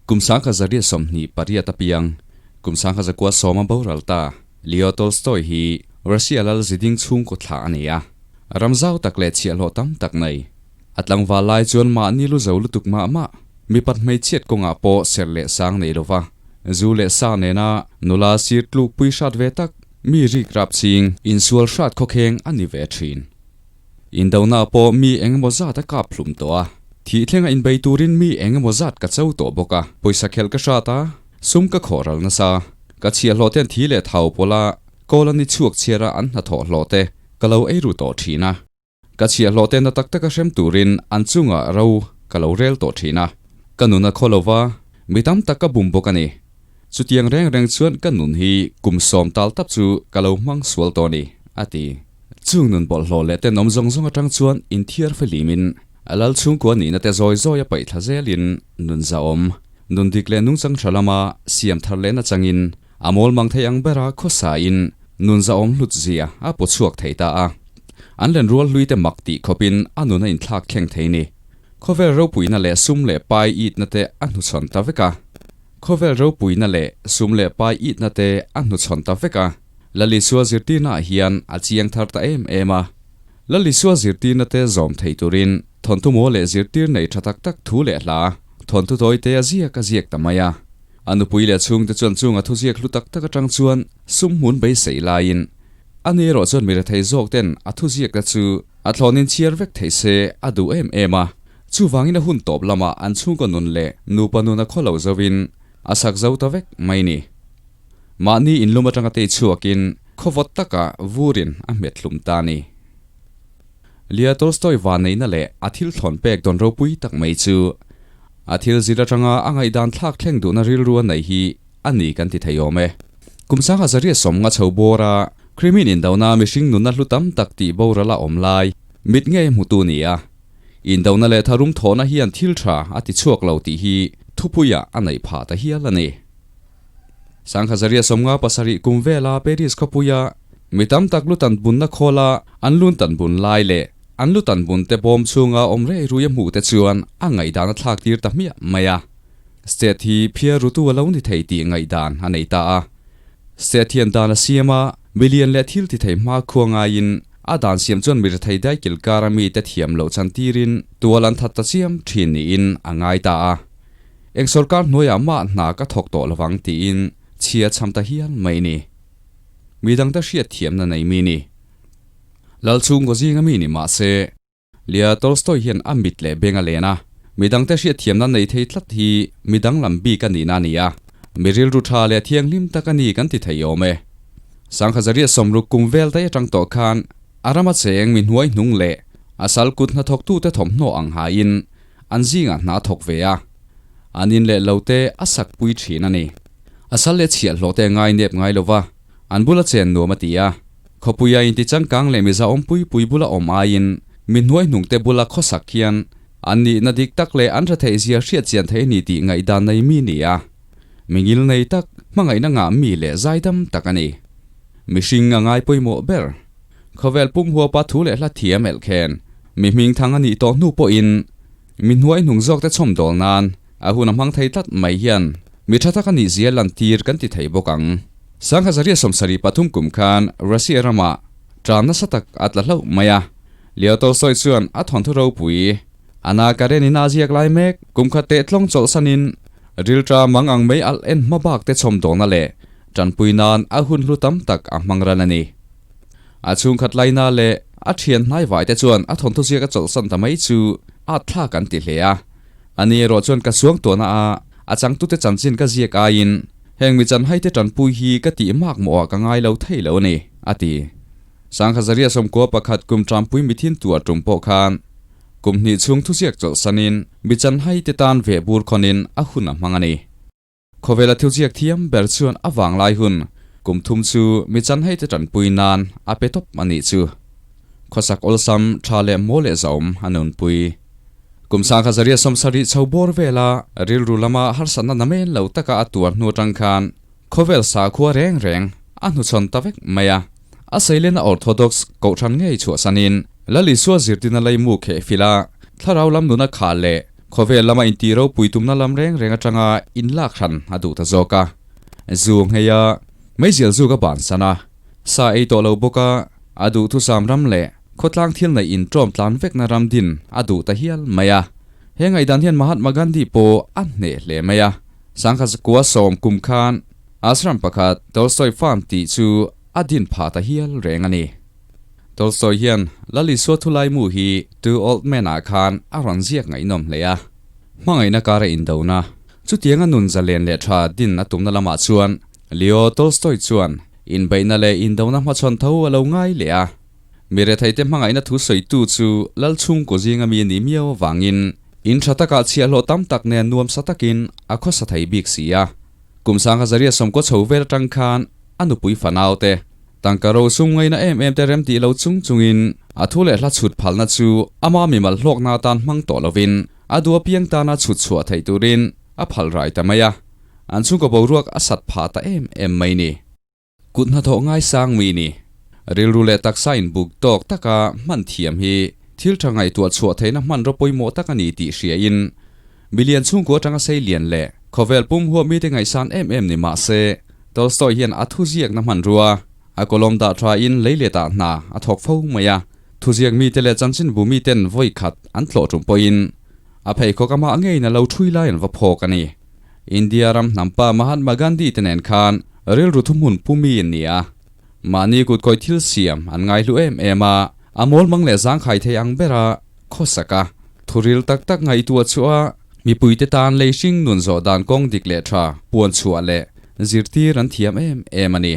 Kum 1828 apiang, kum 1910 a boral ta, Leo Tolstoy hi Russia lal ziding chhungkaw thlah a ni a, ram zau tak leh chhiahhlawh tam tak nei. A tlangval lai chuan mahni lu zo lutuk mah mah, mipat hmeichhiat kawngah pawh serh leh sang nei lova, zu leh sa nena nula sir tlukpui hrat ve tak, mi rik rap ching, insual hrat khawkheng a ni ve thin. Indona pawh mi eng emaw zat a kap hlum tawh a, thih thlenga inbei turin mi eng emaw zat ka cho tawh bawk a, pawisa khelh ka hrat a, sum ka khawh ral nasa, ka chhiahhlawh ten thi leh thau pawla kawl an ni chhuak chhiar a an hnathawh hlawh te ka lo ei ru tawh thin a. Ka chhiahhlawh te na tak taka hrem turin an chungah ro ka lo rel tawh thin a, ka nun a khaw lo va, mi tam tak ka bum bawk a ni. Chutiang reng reng chuan ka nun hi kum sawm tal tap chu ka lo hmang sual tawh a ni, a ti. Chung nun bawlhhlawh leh tenawm zawng zawng atang chuan inthiar felimin a lal chhungkua nihna te zawi zawi a paih thla zelin nun zahawm, nun dik leh nungchang tha lama siam thar lehna changin A mawl mang thei ang bera khawsain nun zahawm hlut zia a paw chhuak thei ta a. An lenrual hlui te mak tih khawpin a nun a inthlak thleng thei ni. Khawvel ropuina leh sum leh pai itna te a hnuchhawn ta vek a. Khawvel ropuina leh sum leh pai itna te a hnuchhawn ta vek a. Lalisua zirtirna ah hian a chiang thar ta em em a. Lalisua zirtirna te zawm thei turin thawnthu maw leh zirtir nei tha tak tak thu leh hla, thawnthu tawi te a ziak a ziak ta mai a. A nupui leh chhungte chuan chunga thuziak hlu tak tak atang chuan sum hmun beisei laiin a ni erawh chuan mi rethei zawk ten a thuziakna chu a thlawnin chhiar vek thei se a duh em em a. Chuvangin a hun tawp lamah an chhungkaw nun leh nupa nun a khaw lo zoin a sak zo ta vek mai ni. Mahni inlum atanga tei chhuakin khawvawt takah vurin a hmet hlum ta a ni. Leo Tolstoy vanneihna leh a thil thlawn pek dawn ropui tak mai chu A thil zir atanga a ngaihdan thlak thleng duhna rilru a nei hi a ni kan ti thei awm e. Kum sangha zariat sawmnga chho bawr a, Crimean indona mihring nunna hlu tam tak tih boral a awm lai mit ngei hmutu ni a. Indona leh tharum thawhna hian thil tha a ti chhuak lo tih hi thupuiah a neih phah ta hial a ni. Sangha zariat 57 kum vela Paris khawpuia mi tam tak lu tan bunna khawla an lun tan bun lai leh An lu tan bun te bawm chhunga awm rei rui a hmuh te chuan a ngaihdan a thlak tir ta hmiah mai a. State hi phiar rutu a lo ni thei tih ngaihdan a nei ta a. State hian dan a siam a, milian leh thil ti thei hma khua ngaiin a dan siam chuan mi rethei daikil kara mite thiam loh chan tirin tual an that ta chiam thin niin a ngai ta a. Eng sawrkar hnuaiah mah hna ka thawk tawh lovang tiin chhia cham ta hial mai ni. Midangte hriatthiamna nei mi ni. Lalchhungkaw zinga mi ni mah se, Leo Tolstoy hian a mit leh beng a len a, midangte hriatthiamna nei thei tlat hi mi danglam bik a nihna a ni a, mi rilru tha leh thianghlim tak a ni kan ti thei awm e. 1960 kum vel daih atang tawh khan a rama cheng mi hnuai hnung leh a sal kut hnathawktute thawmhnaw ang hain an zingah hna a thawk ve a, an in leh lo te a sak pui thin a ni. A sal leh chhiahhlawh te a ngai nep ngai lo va, an bula chen nuam a ti a. Khawpuia inti changkang leh miza awmpui pui bula awm aiin mi hnuai hnungte bula khawsak hian an nihna dik tak leh an hre theih zia hriat chian theih a ni tih ngaihdan nei mi ni a. Mi ngil nei tak, hmangaihna ngah mi leh zaidam tak a ni. Mihring a ngai pawimawh ber. Khawvel pum huapa thu leh hla thiam elh khen mi hming thang a nih tawh hnu pawhin mi hnuai hnung zawkte chhawmdawl nan A hun a hmang thei tlat mai hian mi tha tak a nih zia lantir kan ti thei bawk ang. 1973 kum khan Russia ramah ṭam nasa tak a tla hlauh mai a. Leo Tolstoy chuan a thawnthu ropui Anna Karenina a ziak lai mek kum khat teh tlawng chawlhsanin rilṭa mang ang mei alh en hma bak te chhawmdawlna leh ṭanpui nan a hun hlu tam tak a hmang ran a ni. A chhungkhat laina leh a ṭhian hnaivai te chuan a thawnthu ziak a chawlhsan ta mai chu at thlak an ti hle a. A ni erawh chuan ka suang tuahna a, a changtute chanchin ka ziak aiin heng mi chanhaite tanpui hi ka tih mak mawhah ka ngai lo thei lo a ni, a ti. 1991 kum Trampui mithin tuah tum pawh khan kum hnih chhung thuziak chawlhsanin mi chanhaite tan veh bur khawnin a hun a hmang a ni. Khawvela thuziak thiam ber chuan a vanglai hun kum thum chu mi chanhaite tanpui nan a pe tawp a nih chu. Khawsak awlsam tha leh maw leh zaum a nunpui. Kum 1970 chho bawr vela rilru lama harsatna namen lo taka a tuar hnu atang khan khawvel sakhua reng reng a hnuchhawn ta vek mai a. A seilena Orthodox kohhran ngei chhuahsanin Lal Isua zirtirna leimu kheh fil a, thlarau lam nuna khah leh khawvel lama intih ropui tumna lam reng reng atanga inlak hran a duh ta zawk a. Zu nghei a, meizial zuk a bansan a, sa ei tawh lo bawk a, a duhthusam ram leh khawtlang thil neih inṭawm tlan vekna ram din a duh ta hial mai a. He ngaihdan hian Mahatma Gandhi pawh a hneh hle mai a. Sangha zakua sawm kum khan Ashram pakhat Tolstoy Farm tih chu a din phah ta hial reng a ni. Tolstoy hian Lal Isua thulai mu hi Two Old Men ah khan a rawn ziak ngaihnawm hle a. Hmangaihna kara indona, chutianga nun zalen leh tha din a tumna lamah chuan Leo Tolstoy chuan inbeihna leh indona hmachhawn tho a lo ngai leh a. Mi retheite hmangaihna thu sawitu chu Lal chhungkaw zinga mi a nih miau avangin in tha takah chhiahhlawh tam tak nen nuamsa takin a khawsa thei bik si a. Kum sangha zaria sawmkaw chho vel atang khan a nupui fanaute tangka ro sum ngaina em em te rem tih lo chung chungin a thu leh hla chhut phalna chu ama mimal hlawkna atan hmang tawh lovin a duh apiang tana chhut chhuah theih turin a phal rai ta mai a, an chhungkaw boruak a sat phah ta em em mai ni. Kut hnathawh ngaisang mi ni. Rilru leh taksa inbuk tawk taka hman thiam hi thil tha ngaihtuah chhuah theihna hmanraw pawimawh tak a ni tih hriain milian chhungkua atanga sei lian leh khawvel pum huap mite ngaihsan em em ni mah se Tolstoy hian a thuziakna hmanrua a kawlawm dah thain lei let ah hna a thawk fo mai a. Thuziak mite leh chanchinbu miten vawi khat an tlawh tum pawhin a pheikhawk amah ngeiin a lo thui lai an va phawk a ni. India ram hnampa Mahatma Gandhi te nen khan rilru thuhmun pu mi an ni a. Mahni kutkawih thil siam an ngaihlu em em a, a mawlmang leh zangkhai thei ang bera khawsak a, thuril tak tak ngaihtuah chhuah a, mipuite tan lei hring nun zawh dan kawng dik leh tha puan chhuah leh zirtir an thiam em em a ni.